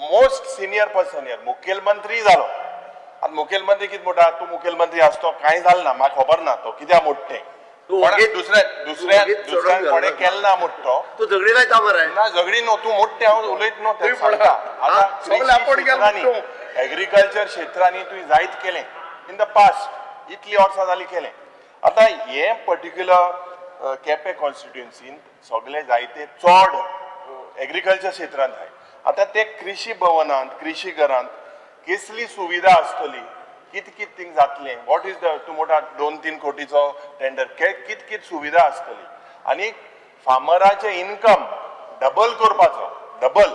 most senior person here. मुखेलमंत्री जालो. आतां मुखेलमंत्री कितें म्हणटा, तूं मुखेलमंत्री आसतो कांय जालें ना, म्हाका खबर ना तो कित्याक मोडटे. दुसऱ्या कोणें केलें ना मोडटो. तूं झगडी लायता मरे. ना झगडी न्हू, तूं मोडटे हांव उलयत न्हू तें सांगता. आतां क्षेत्रांनी एग्रीकल्चर क्षेत्रांनी तुवें जायत केलें इन the past, इतली वर्सां जालीं केलें. आतां हें पर्टिक्युलर केपें कॉन्स्टिट्युएन्सीन सगळे जायते चड एग्रीकल्चर क्षेत्रांत आहाय. आतां ते कृषी भवनांत कृषी घरांत कसली सुविधा आसतली, कित कित थिंग जातलें, what is the तूं म्हणटा 2-3 कोटीचो टेंडर, कित कित सुविधा आसतली आनी फार्मराचें इनकम डबल करपाचो, डबल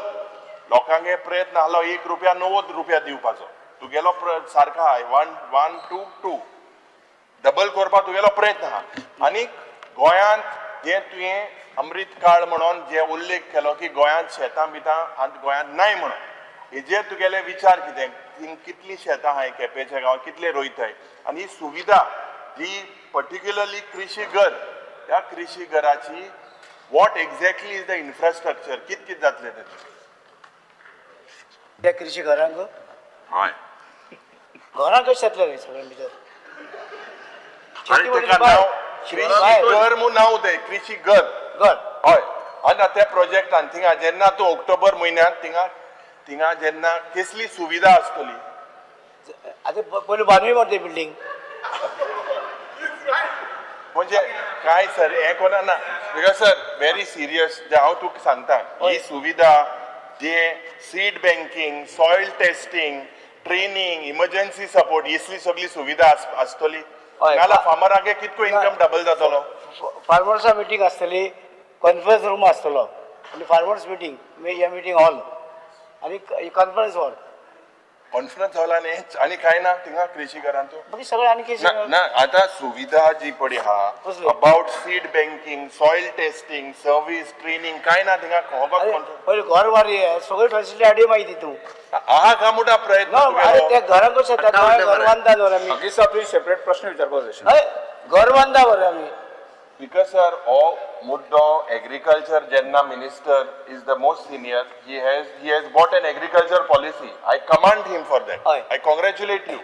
लोकांक प्रयत्न आहलो 1 रुपया 90 रुपया दिवपाचो तुगेलो सारको आहा, 1 1 2 2 डबल करपाक तुगेलो प्रयत्न आहा. आनी गोंयांत जे तुवें अमृत काळ म्हणून जे उल्लेख केलो की गोंयांत शेतां बितां आतां गोंयांत नाय म्हणून, हेजेर तुगेले विचार कितें, कितलीं शेतां आहाय केपेंच्या गांवांत, कितले रोयताय आनी ही सुविधा जी पर्टिक्युलरली कृषी घर, ह्या कृषी घराची what exactly is the infrastructure, कित कित जातलें तेतूंत त्या कृषी घरांक? हय, घरां कशें जातलें रे सगळ्यां भितर? आनी तेका नांव कृषी घर म्हूण नांव तें, कृषी घर घर. हय. आनी त्या प्रोजेक्टान थिंगा जेन्ना तूं ऑक्टोबर म्हयन्यांत थिंगा थिंगा जेन्ना कसली सुविधा आसतली, आतां पयलीं बांदूय मरे बिल्डींग. म्हणजे काय सर हें कोणा ना, because sir very serious हांव तुका सांगता, ही सुविधा जे seed banking, soil testing, training, emergency support, इसली सगळी सुविधा आसतली. नाल्यार फार्मराक कितको इनकम डबल जातलो. फार्मर्सा मिटींग आसतली, कॉन्फरन्स रूम आसतलो आनी फार्मर्स मिटींग, मिटींग हॉल आनी कॉन्फरन्स हॉल. कॉन्फरन्स हॉल आनी आनी कांय ना थिंगा कृषी घरांत बाकी सगळें आनी कितें ना. आतां सुविधा जी पळय आहा about seed banking, soil testing, service, training कांय ना थिंगा. पयलीं घर वारी सगळी फेसिलिटी हाडी मागीर तितून आहा का मोठा प्रयत्न. अरे ते घरां कशें जाता, घर बांदता न्हू आमी. मागीर साहेब तुवें सेपरेट प्रश्न विचारपाक जाय. हय, घर बांदता बरें आमी. Because sir हो मुद्दो एग्रीकल्चर जेन्ना minister is the most senior, he has brought an agriculture policy. I commend him for that, I congratulate you,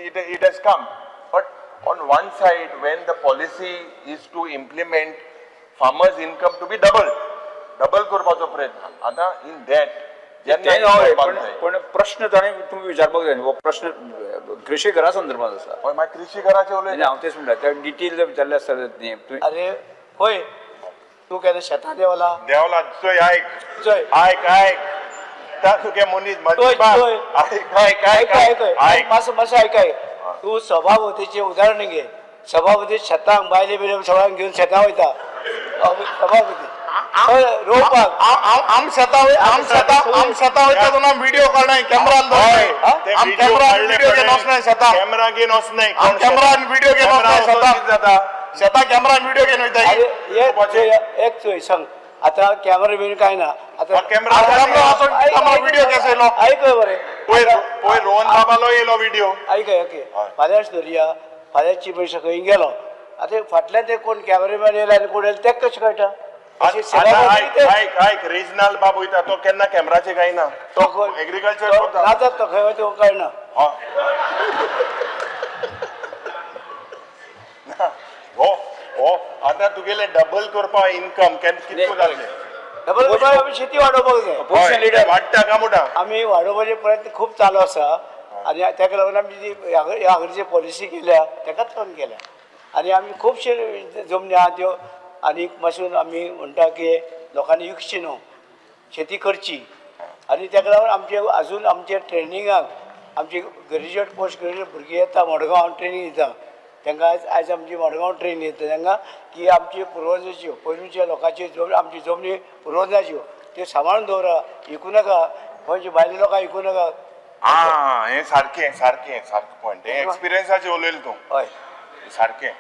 it has come. But on one side when the policy is to implement farmers income to be double, double करपाचो प्रयत्न आतां in that जेन्ना. पण प्रश्न ताणें तुमी विचारपाक जाय, हो प्रश्न कृषी घरा संदर्भात आसा. हय, मागीर कृषी घराचें उलयता हांव तेच म्हणटा, त्या डिटेल जर विचारलें आसता न्ही तुवें. अरे खंय तूं केन्ना शेतां देंवला? देंवला. चोय आयक, चोय आयक आयक, तुगे मनीस आयक आयक आयक आयक मातसो मातसो आयक. तूं सभापतीचें उदाहरण घे. सभापती शेतांक बायले बिले सगळ्यांक घेवन शेतां वयता सभापती रोवपाक. आम शेतां वयता तेन्ना व्हिडियो काडनाय, कॅमेरान दवरनाय, कॅमेरान व्हिडियो घेवन वचनाय शेतां, कॅमेरा घेवन वचनाय, कॅमेरान व्हिडियो घेवन वचनाय शेतां, शेतां कॅमेरान व्हिडियो घेवन वयता. एक चोय सांग, आतां कॅमेरा बीन कांय ना, आतां कॅमेरा व्हिडियो कसो येयलो? आयक बरें, पयर रोहन बाबालो येयलो व्हिडियो. आयक ओके, फाल्यांच धरया, फाल्यांची पयशे खंय गेलो. आतां फाटल्यान ते कोण कॅमेरामॅन येयले आनी कोण येयले तेका कशें कळटा? आयक आयक, रिजनल बाब वयता तो केन्ना कॅमेराचे काय ना, तो एग्रीकल्चर नाजात तो खंय वयता कळना. हो हो, आतां तुगेले डबल करपा इनकम कितको जातलें? डबल करपाक आमी शेती वाडोवपाक जाय. वाडटा काय म्हणटा? आमी वाडोवपाचे प्रयत्न खूब चालू आसा आनी ताका लागून आमी जी ह्या हांगाची पॉलिसी केल्या ताकाच लागून केल्या. आनी आमी खुबशे जमनी आहा त्यो आनी मातशें आमी म्हणटा की लोकांनी विकची न्हू, शेती करची. आनी ताका लागून आमचे आजून आमचे ट्रेनिंगाक आमचे ग्रेज्युएट पोस्ट ग्रेज्युएट भुरगीं येता मडगांव ट्रेनींग दिता तांकां. आयज आमची मडगांव ट्रेन दिता तांकां की आमची पुर्वजाच्यो पयलींच्या लोकांची आमची जमनी पुर्वजाच्यो त्यो सांबाळून दवरा, विकूं नाका, खंयच्या भायल्या लोकांक विकूं नाका. आं, हें सारकें सारकें सारकें पॉयंट, हें एक्सपिरियन्साचें उलयलें तूं. हय सारकें.